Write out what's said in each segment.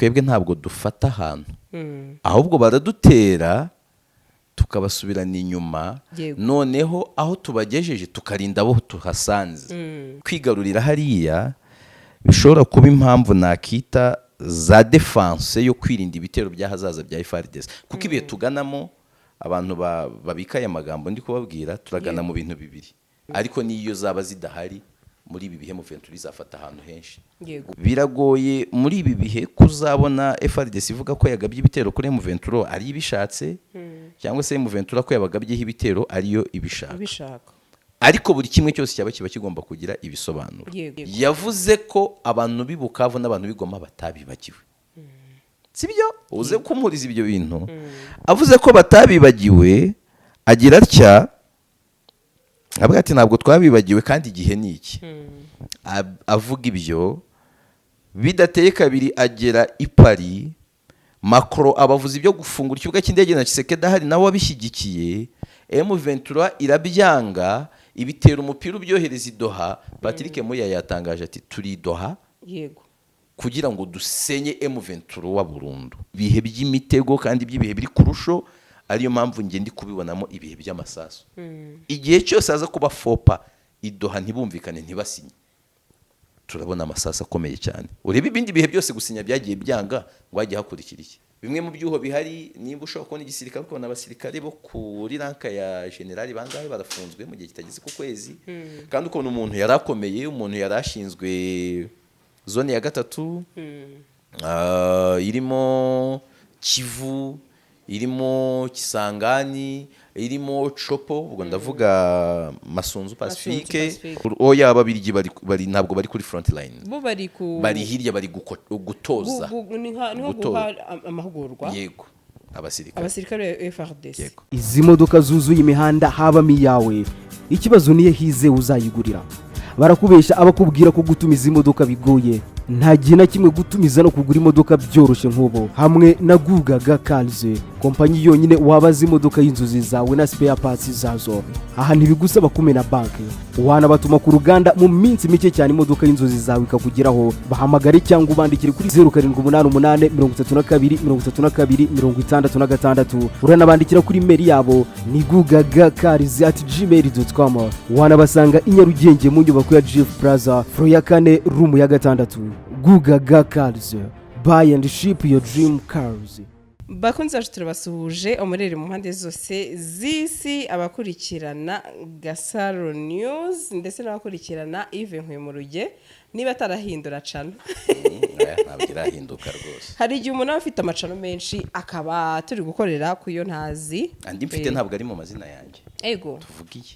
Twebwe ntabwo dufata ahantu, ahubwo baradutera tukabasubirana inyuma. Noneho aho tubagejeje tukarinda abo tuhasanze. Kwigarurira hariya bishobora kuba impamvu nakita za défense yo kwirinda ibitero by'ahazaza bya FARDC, kuko ibihe tuganamo, abantu babika aya magambo ndi kubabwira, turagana mu bintu bibiri. Ariko n'iyo zaba zidahari, muri ibi bihe M23 izafata ahantu henshi. Biragoye muri ibi bihe kuzabona FARDC ivuga ko yagabye ibitero kuri M23 ari ibishatse, cyangwa se M23 ko yabagabyeho ibitero ariyo ibishaka. Ubishaka. Ariko buri kimwe cyose cyaba kiba kigomba kugira ibisobanuro. Yavuze ko abantu b'i Bukavu n'abantu b'i Goma batabibagiwe, sibyo? Uze kumuhuriza ibyo bintu. Avuze ko batabibagiwe, agira atya, avuga ati: "Ntabwo twabibagiwe kandi igihe ni iki." Avuga ibyo, bidateye kabiri agera i Paris, Macron abavuze ibyo gufungura ikibuga cy'indege na Tshisekedi ahari nawe wabishyigikiye. M23 irabyanga, ibitera umupira ubyohereza i Doha. Patrick Muyaya yatangaje ati: "Turi i Doha kugira ngo dusenye M23 wa burundu." Ibihe by'imitego kandi by'ibihe biri kurusho, ariyo mpamvu njye ndi kubibonamo ibihe by'amasasu. Igihe cyose aza kuba fopa i Doha, ntibumvikane, ntibasinye, turabona amasasu akomeye cyane. Urebe ibindi bihe byose gusinya byagiye byanga, ngo hajye hakurikira iki? Bimwe mu byuho bihari, nimba ushobora kubona igisirikare, ukabona abasirikare bo kuri rank ya generali bangahe barafunzwe mu gihe kitageze ku kwezi, kandi ukabona umuntu yari akomeye, umuntu yari ashinzwe zone ya gatatu, irimo Kivu, irimo Kisangani, irimo Tshopo, ubwo ndavuga Masunzu Pacifique. Pacifique. Oya, Ababirigi bari ntabwo bari kuri front line. Bo bari ku Bari hirya, bari gutoza. Ni nko Gutoza. guha amahugurwa. Yego, abasirikare. Abasirikare ba FARDC. Yego. Izi modoka zuzuye imihanda habamo iyawe? Ikibazo niyo hize uzayigurira. Barakubeshya abakubwira ko gutumiza imodoka bigoye. Nta gihe na kimwe gutumiza no kugura imodoka byoroshye nk'ubu hamwe na Gugaga Cars, kompanyi yonyine wabaza imodoka y'inzozi zawe na spare parts zazo. Aha ntibigusaba kumena banki, wanabatuma ku ruganda, mu minsi mike cyane imodoka y'inzozi zawe ikakugeraho. Bahamagare cyangwa ubandikire kuri 0788 32 32 66. Uranabandikira kuri email yabo ni gugagacars@gmail.com. Wanabasanga i Nyarugenge mu nyubako ya Jifu Plaza, floor ya kane, room ya gatandatu. Gugaga Cars, buy and ship your dream cars. Bakunzi bacu, turabasuhuje umurere mu mpande zose z'isi, abakurikirana Gasaro News ndetse n'abakurikirana Yves Nkwemuruge, niba atarahindura channel. Oya, ntabwo irahinduka rwose. Hari igihe umuntu aba afite ama channel menshi, akaba turi gukorera ku yo ntazi. Andi mfite ntabwo ari mu mazina yanjye. Tuvugiye.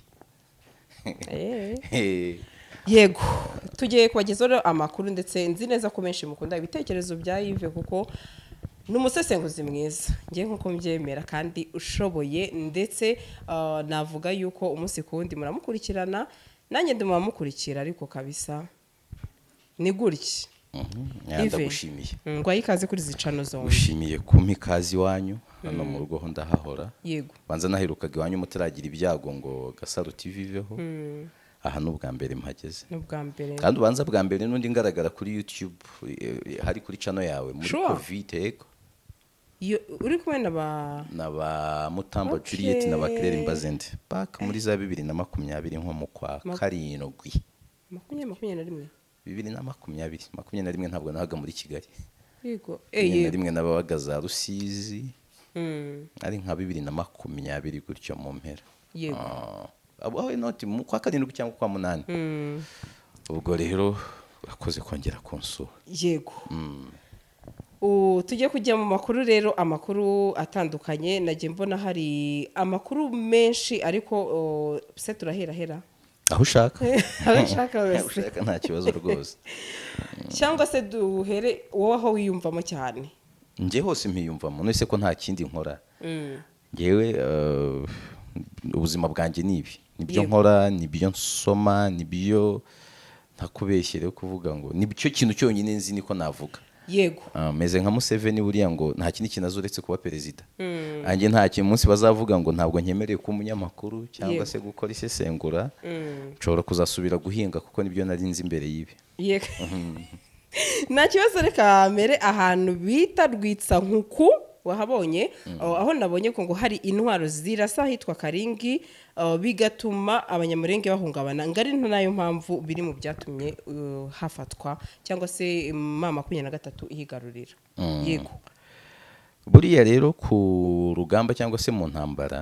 Yego, tugiye kubagezaho rero amakuru, ndetse nzi neza ko benshi mukunda ibitekerezo bya Yves, kuko ni umusesenguzi mwiza, ngiye nkuko mbyemera, kandi ushoboye. Ndetse navuga yuko umunsi ku wundi muramukurikirana, nanjye ndi mubamukurikira, ariko kabisa ni gutya. Yves. Ndagushimiye. Ngo ikaze kuri izi channel zombi. Gushimiye kumpa ikaze iwanyu hano mu rugo ho ndahahora. Banza naherukaga iwanyu mutaragira ibyago ngo Gasaro TV iveho. Aha ni ubwa mbere mpageze. Ni ubwa mbere. Kandi ubanza bwa mbere n'undi ngaragara kuri YouTube, hari kuri channel yawe muri Covid, yego. Uri kumwe na ba Na ba Mutamba Juliet na ba Claire Mbazende, back muri za 2020, nko mu kwa karindwi. Makumyabiri, 21. 2020, 21 ntabwo nabaga muri Kigali. Makumyabiri na rimwe nabaga za Rusizi. Ari nka 2020 gutyo mu mpera. Ah, aho inoti mu kwa karindwi cyangwa kwa munani. Ubwo rero urakoze kongera kunsura. Yego. Tujye kujya mu makuru rero, amakuru atandukanye. Nagiye mbona hari amakuru menshi, ariko se turahera hera? Aho ushaka. Aho ushaka Aho wese. ushaka, nta kibazo rwose. Cyangwa se duhere wowe aho wiyumvamo cyane. Njye hose mpiyumvamo, none ko nta kindi nkora. Ngewe ubuzima bwanjye ni ibi, nibyo nkora, nibyo nsoma, nibyo ntakubeshye rero kuvuga ngo nibyo kintu cyonyine nzi, niko navuga. Ah, meze nka Museveni buriya, ngo nta kindi kintu azi uretse kuba perezida. Nanjye nta kintu, umunsi bazavuga ngo ntabwo nkemereye kuba umunyamakuru cyangwa se gukora isesengura, nshobora kuzasubira guhinga, kuko nibyo nari nzi imbere y'ibi. Yego. Nta kibazo, reka mbere ahantu bita Rwitsankuku wahabonye, aho nabonye ko ngo hari intwaro zirasa ahitwa Karingi, bigatuma Abanyamurenge bahungabana, ngo ari nayo mpamvu biri mu byatumye hafatwa cyangwa se M23 ihigarurira. Yego. Buriya rero ku rugamba cyangwa se mu ntambara,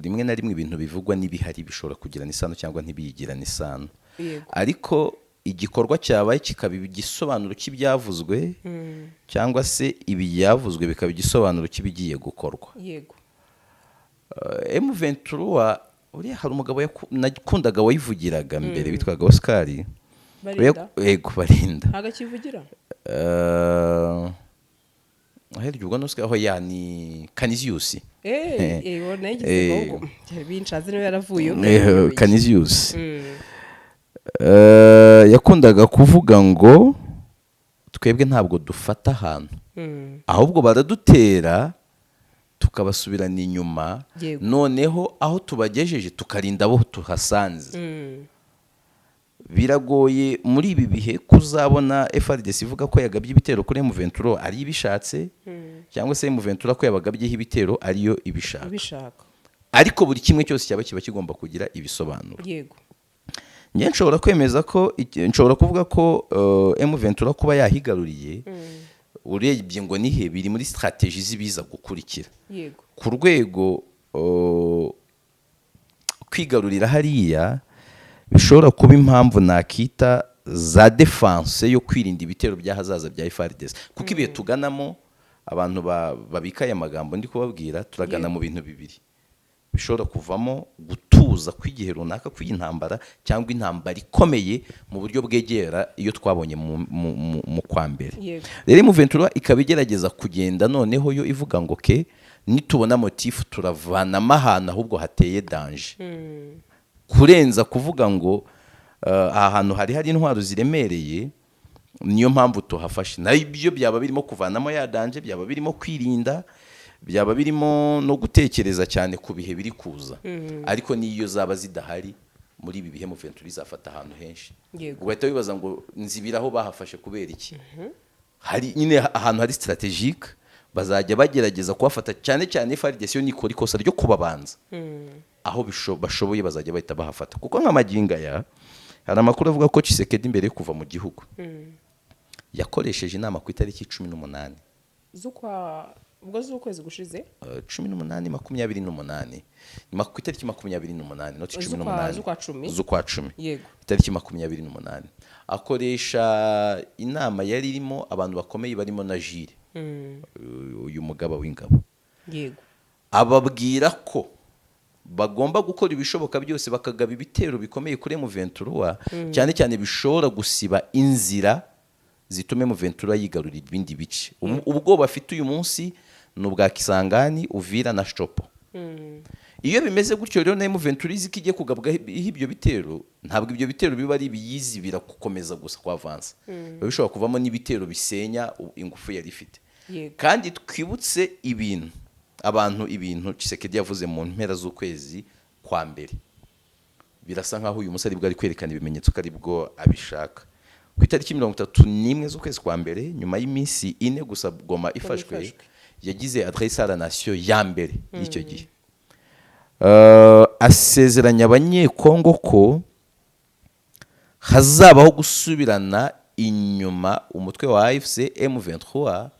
rimwe na rimwe ibintu bivugwa n'ibihari bishobora kugirana isano cyangwa ntibiyigirane isano. Ariko igikorwa cyabaye kikaba igisobanuro cy'ibyavuzwe, cyangwa se ibyavuzwe bikaba igisobanuro cy'ibigiye gukorwa. M23, uriya hari umugabo nakundaga wayivugiraga mbere witwaga Oscar. Barinda. Yego, Barinda. Ntabwo akivugira. Aherye ubwo Oscar aho ya ni Canisius. Nagize ngo byari binshaze niba yaravuye. Canisius yakundaga kuvuga ngo twebwe ntabwo dufata ahantu, ahubwo baradutera tukabasubirana inyuma, noneho aho tubagejeje tukarinda abo tuhasanze. Biragoye muri ibi bihe kuzabona FARDC ivuga ko yagabye ibitero kuri M23 ari ibishatse, cyangwa se M23 ko yabagabyeho ibitero ariyo ibishaka. Ubishaka. Ariko buri kimwe cyose cyaba kiba kigomba kugira ibisobanuro. Njye nshobora kwemeza ko nshobora kuvuga ko M23 kuba yahigaruriye, urebye ngo nihe biri muri stratégie z'ibiza gukurikira, ku rwego kwigarurira hariya bishobora kuba impamvu nakita za défense yo kwirinda ibitero by'ahazaza bya FARDC, kuko ibihe tuganamo, abantu babika aya magambo ndi kubabwira, turagana mu bintu bibiri bishobora kuvamo gutuza kw'igihe runaka kw'iyi ntambara, cyangwa intambara ikomeye mu buryo bwegera iyo twabonye mu kwa mbere. Rero M23 ikaba igerageza kugenda noneho yo ivuga ngo ke nitubona motif turavanamo ahantu ahubwo hateye danger, kurenza kuvuga ngo aha hantu hari intwaro ziremereye, niyo mpamvu tuhafashe. Nabyo byaba birimo kuvanamo ya danger, byaba birimo kwirinda, byaba birimo no gutekereza cyane ku bihe biri kuza. Ariko n'iyo zaba zidahari, muri ibi bihe M23 izafata ahantu henshi. Ugahita wibaza ngo nzibira aho bahafashe kubera iki? Hari nyine ahantu hari stratégique bazajya bagerageza kuhafata, cyane cyane FARDC yo nikora ikosa ryo kubabanza aho bashoboye bazajya bahita bahafata, kuko nk'amagingo aya hari amakuru avuga ko Tshisekedi mbere yo kuva mu gihugu yakoresheje inama ku itariki 18. Z'ukwa ubwo z'ukwezi gushize. 18, 28. Ni ku itariki 28, not cumi n'umunani. Z'ukwa cumi. Z'ukwa cumi. Itariki 28 akoresha inama yari irimo abantu bakomeye barimo na Jules, uyu mugaba w'ingabo, ababwira ko bagomba gukora ibishoboka byose bakagaba ibitero bikomeye kuri M23, cyane cyane bishobora gusiba inzira zitume M23 yigarurira ibindi bice. Ubwoba afite uyu munsi ni ubwa Kisangani, Uvira na Tshopo. Iyo bimeze gutyo rero, na M23 izi ko igiye kugabwaho ibyo bitero, ntabwo ibyo bitero biba ari ibiyizibira gukomeza gusa kwa avansa, biba bishobora kuvamo n'ibitero bisenya ingufu yari ifite. Kandi twibutse ibintu abantu, ibintu Tshisekedi yavuze mu mpera z'ukwezi kwa mbere, birasa nkaho uyu munsi aribwo ari kwerekana ibimenyetso ko aribwo abishaka. Ku itariki 31 z'ukwezi kwa mbere, nyuma y'iminsi 4 gusa Goma ifashwe, ifashwe. yagize adresse à la nation ya mbere y'icyo gihe. Asezeranya Abanyekongo ko hazabaho gusubirana inyuma umutwe wa AFC M23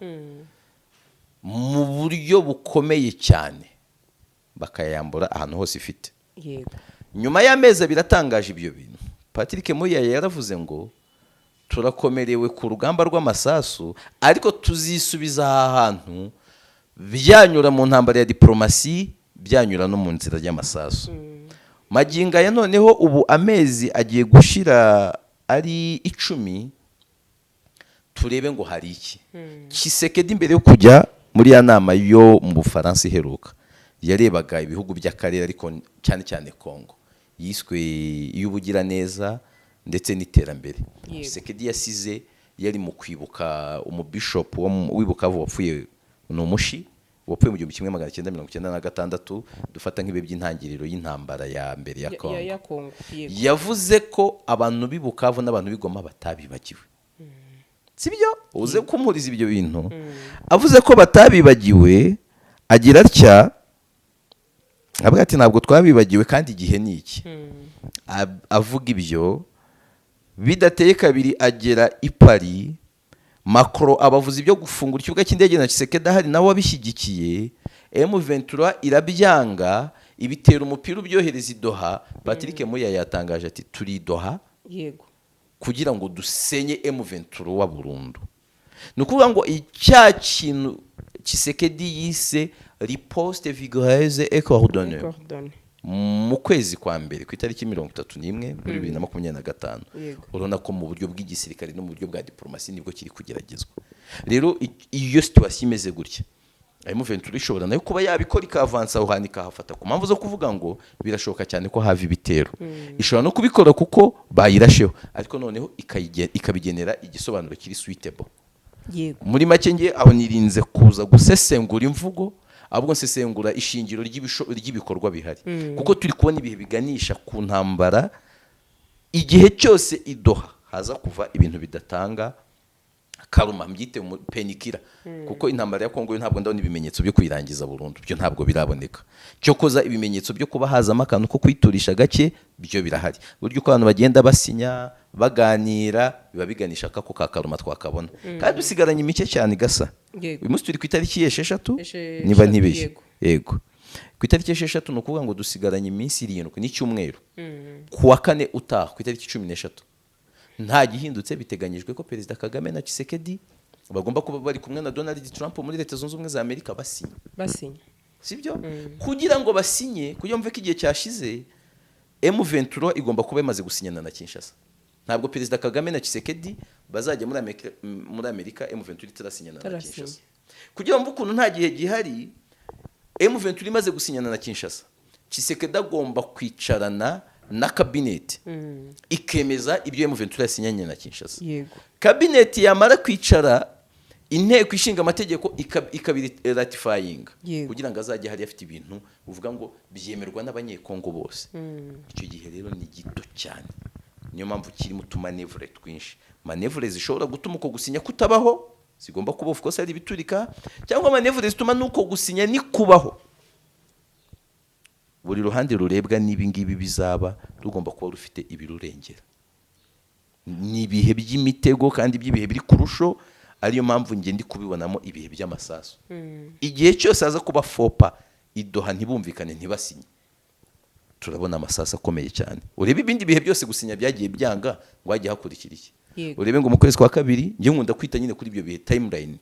mu buryo bukomeye cyane, bakayambura ahantu hose ifite. Nyuma y'amezi 2 atangaje ibyo bintu, Patrick Muyaya yaravuze ngo turakomerewe ku rugamba rw'amasasu, ariko tuzisubiza aha hantu byanyura mu ntambara ya diplomasi, byanyura no mu nzira y'amasasu. Magingo aya noneho ubu amezi agiye gushira ari 10, turebe ngo hari iki. Tshisekedi mbere yo kujya muri ya nama yo mu Bufaransa iheruka yarebaga ibihugu by'akarere, ariko cyane cyane Congo, yiswe iy'ubugiraneza ndetse n'iterambere. Tshisekedi yasize yari mu kwibuka umubishopu w'i Bukavu wapfuye, ni umushi. Wapfuye mu 1996, dufata nk'ibihe by'intangiriro y'intambara ya mbere ya Congo. Ya Congo, yego. Yavuze ko abantu b'i Bukavu n'abantu b'i Goma batabibagiwe, sibyo? Uze kumuhuriza ibyo bintu. Avuze ko batabibagiwe, agira atya, avuga ati: "Ntabwo twabibagiwe kandi igihe ni iki." Avuga ibyo, bidateye kabiri agera i Paris, Macron abavuza ibyo gufungura ikibuga cy'indege na Tshisekedi ahari, nawe wabishyigikiye. M23 irabyanga, ibitera umupira, ubyohereza i Doha. Patrick Muyaya yatangaje ati: "Turi i Doha kugira ngo dusenye M23 wa burundu." Ni ukuvuga ngo icya kintu Tshisekedi yise riposte vigoureuse et coordonnée Coordonnée. mu kwezi kwa mbere ku itariki 31 muri 2025, urabona ko mu buryo bw'igisirikare no mu buryo bwa diplomasi nibwo kiri kugeragezwa. Rero iyo situation imeze gutya, M23 ishobora nayo kuba yabikora, ikavansa aho hantu, ikahafata ku mpamvu zo kuvuga ngo birashoboka cyane ko hava ibitero. Ishobora no kubikora kuko bayirasheho, ariko noneho ikabigenera igisobanuro kiri suitable. Muri make, nge aho nirinze kuza gusesengura imvugo, ahubwo nsesengura ishingiro ry'ibikorwa bihari, kuko turi kubona ibihe biganisha ku ntambara. Igihe cyose i Doha haza kuva ibintu bidatanga karuma, mbyite penikira, kuko intambara ya Kongo yo ntabwo ndabona ibimenyetso byo kuyirangiza burundu, byo ntabwo biraboneka. Cyokoza ibimenyetso byo kuba hazamo akantu ko kwiturisha gake byo birahari. Buryo uko abantu bagenda basinya, baganira, biba biganisha kako ka karuma twakabona, kandi dusigaranye mike cyane gasa. Uyu munsi turi ku itariki 6, niba ntibeshye. Yego. Yego, ku itariki 6, ni ukuvuga ngo dusigaranye iminsi 7 n'icyumweru. Ku wa kane utaha, ku itariki 13, nta gihindutse, biteganyijwe ko Perezida Kagame na Tshisekedi bagomba kuba bari kumwe na Donald Trump muri Leta Zunze Ubumwe za Amerika basinya. Basinya. Sibyo? Kugira ngo basinye, kugira ngo mve ko igihe cyashize, M23 igomba kuba yamaze gusinyana na Kinshasa. Ntabwo Perezida Kagame na Tshisekedi bazajya muri Amerika M23 itarasinyana na Itarasinya. Kinshasa. Kugira ngo mve ukuntu nta gihe gihari, M23 imaze gusinyana na Kinshasa, Tshisekedi agomba kwicarana na kabineti ikemeza ibyo M23 yasinyanye na Kinshasa. Kabineti yamara kwicara, Inteko Ishinga Amategeko ikabiratifyinga, kugira ngo azajye hari afite ibintu uvuga ngo byemerwa n'Abanyekongo bose. Icyo gihe rero ni gito cyane, niyo mpamvu kirimo utumanœuvre twinshi, manœuvre zishobora gutuma uko gusinya kutabaho, zigomba kuba of course ari ibiturika, cyangwa manœuvre zituma n'uko gusinya nikubaho, buri ruhande rurebwa n'ibi ngibi bizaba rugomba kuba rufite ibirurengera. Ni ibihe by'imitego kandi by'ibihe biri kurusho, ariyo mpamvu njye ndi kubibonamo ibihe by'amasasu. Igihe cyose aza kuba fopa i Doha, ntibumvikane, ntibasinye, turabona amasasu akomeye cyane. Urebe ibindi bihe byose gusinya byagiye byanga, ngo hajye hakurikira iki? Urebe ngo mu kwezi kwa kabiri, njye nkunda kwita nyine kuri ibyo bihe timeline,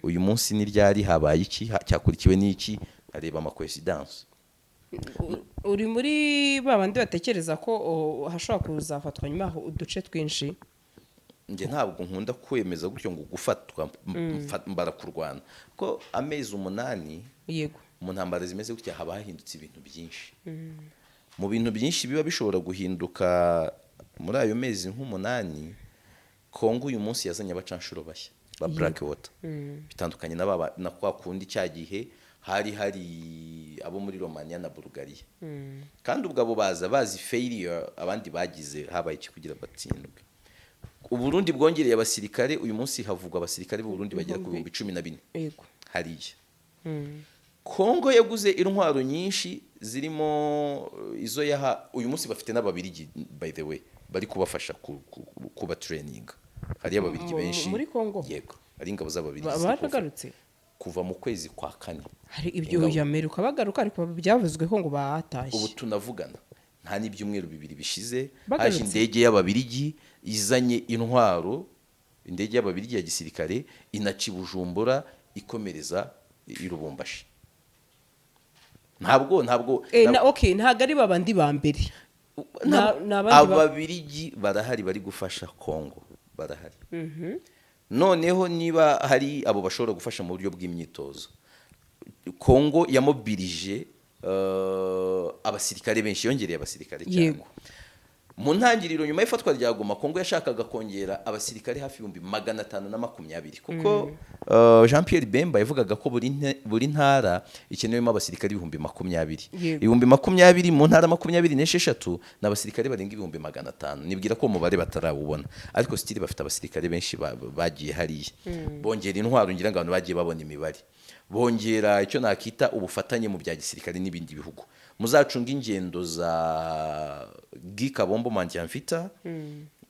uyu munsi ni ryari, habaye iki, cyakurikiwe n'iki, areba amacoïncidence. Uri muri ba bandi batekereza ko hashobora kuzafatwa nyuma aho uduce twinshi? Njye ntabwo nkunda kwemeza gutyo ngo gufatwa mbara kurwana, ko amezi 8 mu ntambara zimeze gutya haba hahindutse ibintu byinshi. Mu bintu byinshi biba bishobora guhinduka muri ayo mezi nk'umunani, Kongo uyu munsi yazanye abacanshuro bashya ba Black Water, bitandukanye na na kwa kundi cya gihe hari abo muri Romania na Bulgaria. Kandi ubwo abo baza bazi failure abandi bagize, habaye iki kugira batsindwe. Uburundi bwongereye abasirikare, uyu munsi havugwa abasirikare b'Uburundi bagera ku 14,000 hariya. Kongo yaguze intwaro nyinshi zirimo izo yaha, uyu munsi bafite n'Ababirigi, by the way, bari kubafasha kuba training. Hariyo Ababirigi benshi. Muri Kongo? Yego, ari ingabo z'Ababirigi ziri Baragarutse? kuva mu kwezi kwa kane. Hari ibyo Ingabo. Amerika bagaruka, ariko byavuzwe ko ngo batashye. Ubu tunavugana, nta n'ibyumweru 2 bishize, Bagarutse. haje indege y'Ababirigi izanye intwaro, indege y'Ababirigi ya gisirikare, inaca i Bujumbura ikomereza i Lubumbashi. Ntabwo Okay, ntabwo ari babandi ba mbere. Ni abandi Ababirigi barahari, bari gufasha Kongo, barahari. Noneho niba hari abo bashobora gufasha mu buryo bw'imyitozo, Kongo yamobilije abasirikare benshi, yongereye abasirikare cyane. Mu ntangiriro, nyuma y'ifatwa rya Goma, Kongo yashakaga kongera abasirikare hafi 520,000, kuko Jean Pierre Bemba yavugaga ko buri ntara ikenewemo abasirikare 20,000. 20,000 mu ntara 26 ni abasirikare barenga 500,000. Nibwira ko uwo mubare batarawubona, ariko still bafite abasirikare benshi bagiye hariya bongera intwaro. Ngira ngo abantu bagiye babona imibare, bongera icyo nakita ubufatanye mu bya gisirikare n'ibindi bihugu. Muzacunga ingendo za Guy Kabombo Muadiamvita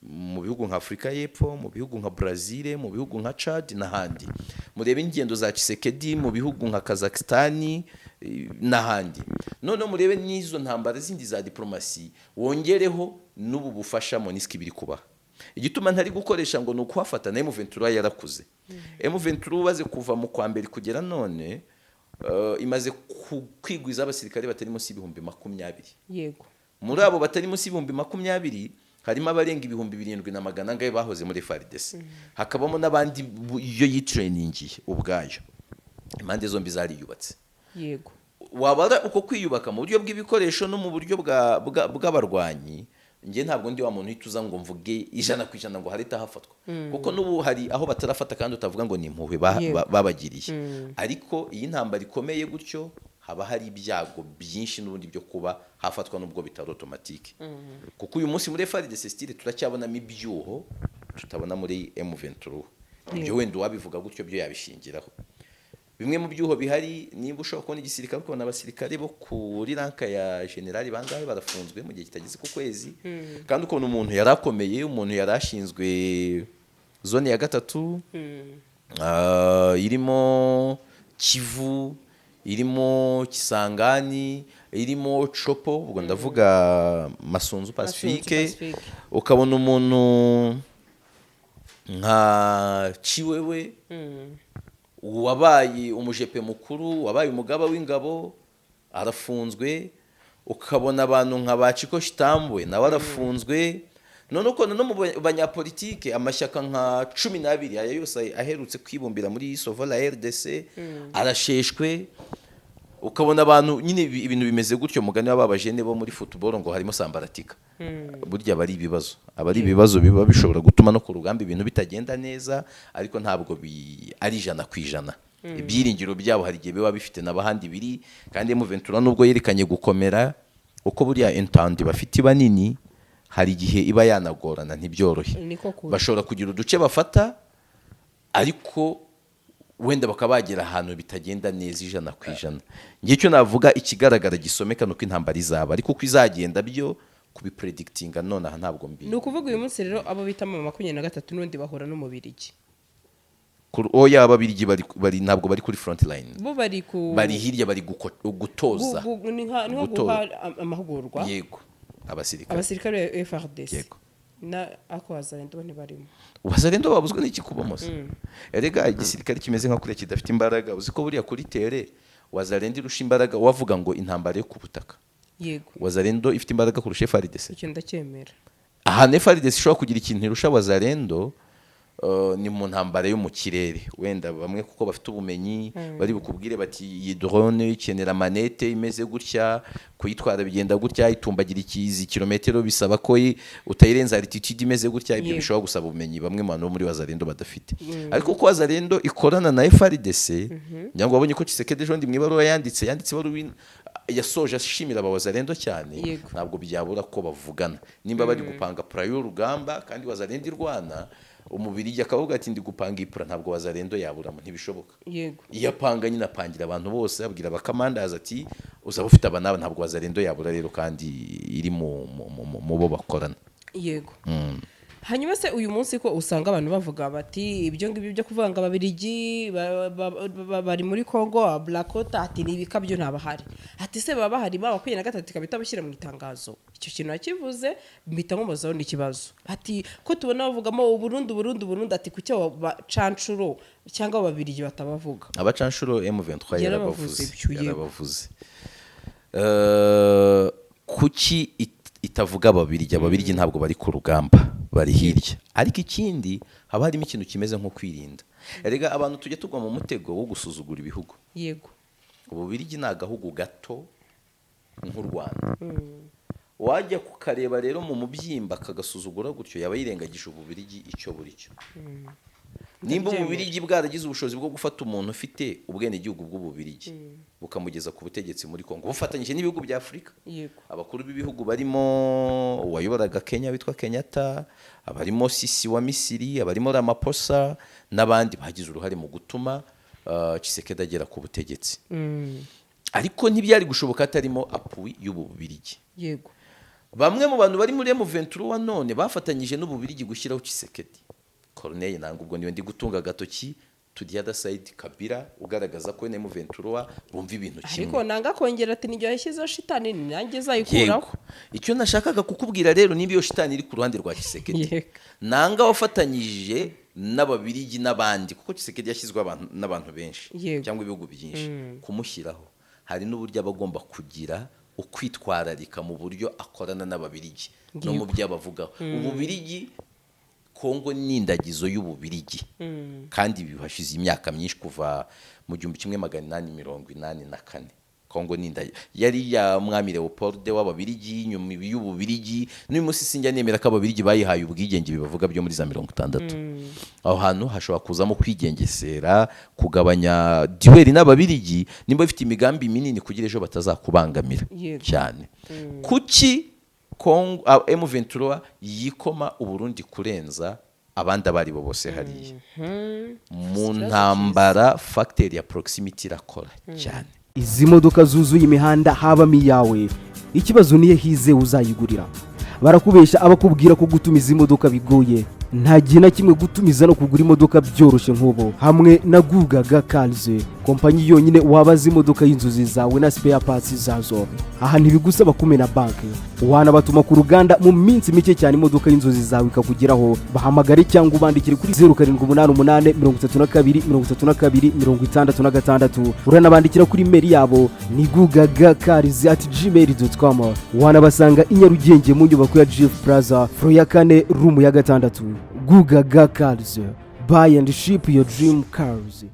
mu bihugu nka Afurika y'Epfo, mu bihugu nka Brazil, mu bihugu nka Chad n'ahandi. Murebe ingendo za Tshisekedi mu bihugu nka Kazakhstan n'ahandi. Noneho murebe n'izo ntambara zindi za diplomasi, wongereho n'ubu bufasha MONUSCO biri kubaha. Igituma ntari gukoresha ngo ni ukuhafata na M23 yarakuze. M23 ubaze kuva mu kwa mbere kugera none, imaze kwigwiza abasirikare batari munsi y'20,000. Muri abo batari munsi y'20,000 harimo abarenga 7,100 angahe bahoze muri FARDC, hakabamo n'abandi iyo yitrainingiye ubwayo. Impande zombi zariyubatse. Wabara uko kwiyubaka mu buryo bw'ibikoresho no mu buryo bw'abarwanyi. Njye ntabwo ndi wa muntu uhita uza ngo mvuge 100% ngo harita hafatwa, kuko n'ubu hari aho batarafata kandi utavuga ngo ni impuhwe babagiriye. Ariko iyi ntambara ikomeye gutyo, haba hari ibyago byinshi n'ubundi byo kuba hafatwa, nubwo bitari automatique, kuko uyu munsi muri FARDC still turacyabonamo ibyuho tutabona muri M23. Ibyo wenda uwabivuga gutyo byo yabishingiraho. Bimwe mu byuho bihari, niba ushobora kubona igisirikare, ukabona abasirikare bo kuri rank ya generali bangahe barafunzwe mu gihe kitageze ku kwezi, kandi ukabona umuntu yari akomeye, umuntu yari ashinzwe zone ya gatatu, irimo Kivu, irimo Kisangani, irimo Tshopo, ubwo ndavuga Masunzu Pacifique. Pacifique. Ukabona umuntu nka Tshiwewe wabaye umujepe mukuru, wabaye umugaba w'ingabo, arafunzwe. Ukabona abantu nka ba Chico Tshitambwe nawe arafunzwe. None ukabona no mu banyapolitike, amashyaka nka 12 aya yose aherutse kwibumbira muri Sauvons la RDC arasheshwe. Ukabona abantu nyine ibintu bimeze gutyo. Mugani w'ababajene bo muri football ngo harimo sambaratika. Burya aba ari ibibazo, aba ari ibibazo biba bishobora gutuma no ku rugamba ibintu bitagenda neza, ariko ntabwo ari 100%. Ibyiringiro byabo hari igihe biba bifite n'abahandi biri. Kandi M23 nubwo yerekanye gukomera, uko buriya étendue bafite iba nini, hari igihe iba yanagorana, ntibyorohe. Niko kuri. Bashobora kugira uduce bafata, ariko wenda bakaba bagera ahantu bitagenda neza 100%. Ngiye icyo navuga, ikigaragara gisomeka ni uko intambara izaba, ariko uko izagenda byo kubipredictinga nonaha ntabwo mbi. Ni ukuvuga uyu munsi rero abo bita mu 23 n'undi bahura n'Umubirigi? Oya, Ababirigi bari ntabwo bari kuri front line. Bo bari ku Bari hirya, bari gutoza. Ni nko Gutoza. guha amahugurwa Yego, abasirikare. Abasirikare ba FARDC. Yego. Na ako Wazalendo ntibarimo? Wazalendo babuzwa n'iki kubamo se? Erega igisirikare kimeze nka kuriya kidafite imbaraga, uzi ko buriya kuri terrain Wazalendo irusha imbaraga, wavuga ngo intambara yo ku butaka, Wazalendo ifite imbaraga kurusha FARDC. Icyo ndacyemera. Ahantu FARDC ishobora kugira ikintu irusha Wazalendo, ni mu ntambara yo mu kirere. Wenda bamwe kuko bafite ubumenyi bari bukubwire bati iyi drone ikenera manette imeze gutya, kuyitwara bigenda gutya, itumbagira ikizi kilometero, bisaba ko utayirenza altitude imeze gutya. Ibyo bishobora gusaba ubumenyi bamwe mu bantu bo muri Wazalendo badafite. Ariko kuko Wazalendo ikorana na FARDC, ngira ngo wabonye ko Tshisekedi ejo bundi mu ibaruwa yanditse ibaruwa yasoje ashimira aba Wazalendo cyane. Ntabwo byabura ko bavugana nimba bari gupanga plan y'urugamba, kandi Wazalendo irwana. Umubirigi akavuga ati ndi gupanga iyi plan, ntabwo Wazalendo yaburamo, ntibishoboka. Iyo apanga nyine apangira abantu bose, abwira abakamandazi ati uzaba ufite aba n'aba, ntabwo Wazalendo yabura rero, kandi iri mu bo bakorana. Yego. Hanyuma se uyu munsi ko usanga abantu bavuga bati ibyo ngibyo byo kuvuga ngo Ababirigi bari muri Congo, Blakota ati ni ibikabyo, ntabahari, ati se baba bahari ba 23 ikaba itabashyira mu itangazo? Icyo kintu yakivuze mpita nkomozaho n'ikibazo, ati ko tubona bavugamo Uburundi, Uburundi, Uburundi, ati kuki abo bacanshuro cyangwa Ababirigi batabavuga? Abacanshuro M23 Yarabavuze. Yarabavuze. Ibyo, yego. Yarabavuze. Kuki itavuga Ababirigi? Ababirigi ntabwo bari ku rugamba, bari hirya. Ariko ikindi, haba harimo ikintu kimeze nko kwirinda. Erega abantu tujya tugwa mu mutego wo gusuzugura ibihugu. Ububirigi ni agahugu gato nk'u Rwanda. Wajya kukareba rero mu mubyimba kagasuzugura gutyo, yaba yirengagije Ububirigi icyo buri cyo. Nimba Ndabyemera. Ububirigi bwaragize ubushobozi bwo gufata umuntu ufite ubwenegihugu bw'Ububirigi, bukamugeza ku butegetsi muri Kongo bufatanyije n'ibihugu bya Afurika, abakuru b'ibihugu barimo uwayoboraga Kenya witwa Kenyatta, abarimo Sisi wa Misiri, abarimo Ramaphosa n'abandi bagize uruhare mu gutuma Tshisekedi agera ku butegetsi, ariko ntibyari gushoboka hatarimo appui y'ubu Bubirigi. Bamwe mu bantu bari muri M23 none bafatanyije n'Ububirigi gushyiraho Tshisekedi. Corneille Nangaa, ubwo niwe ndi gutunga agatoki, to the other side Kabila ugaragaza ko na M23 bumva ibintu kimwe. Ariko nanga kongera ati: "Nijye yashyizeho shitani, ni nanjye izayikuraho." Yego, icyo nashakaga kukubwira rero, niba iyo shitani iri ku ruhande rwa Tshisekedi, Nanga wafatanyije n'Ababirigi n'abandi, kuko Tshisekedi yashyizweho n'abantu benshi cyangwa ibihugu byinshi kumushyiraho, hari n'uburyo aba agomba kugira ukwitwararika mu buryo akorana n'Ababirigi no mu byo abavugaho. Ububirigi, Kongo ni indagizo y'Ububirigi, kandi ibi hashize imyaka myinshi, kuva mu 1884. Kongo ni indagizo yari ya Mwami Leopold w'Ababirigi, nyuma y'Ububirigi. N'uyu munsi sinjya nemera ko Ababirigi bayihaye ubwigenge bibavuga byo muri za 60. Aho hantu hashobora kuzamo kwigengesera, kugabanya duel n'Ababirigi nimba bafite imigambi minini kugira ejo batazakubangamira cyane. Kuki Kongo, M23 yikoma Uburundi kurenza abandi abo ari bo bose hariya mu ntambara? Facteur ya proximity irakora cyane. Izi modoka zuzuye imihanda habamo iyawe? Ikibazo niyo hizewe uzayigurira. Barakubeshya abakubwira ko gutumiza imodoka bigoye. Nta gihe na kimwe gutumiza no kugura imodoka byoroshye nk'ubu hamwe na Gugaga Cars, kompanyi yonyine wabaza imodoka y'inzozi zawe na spare parts zazo. Aha ntibigusaba kumena banki, wanabatuma ku ruganda, mu minsi mike cyane imodoka y'inzozi zawe ikakugeraho. Bahamagare cyangwa ubandikire kuri 0788 32 32 66. Uranabandikira kuri email yabo ni gugagacars@gmail.com. Wanabasanga i Nyarugenge mu nyubako ya Jifu Plaza, floor ya kane, room ya gatandatu. Gugaga Cars, buy and ship your dream cars.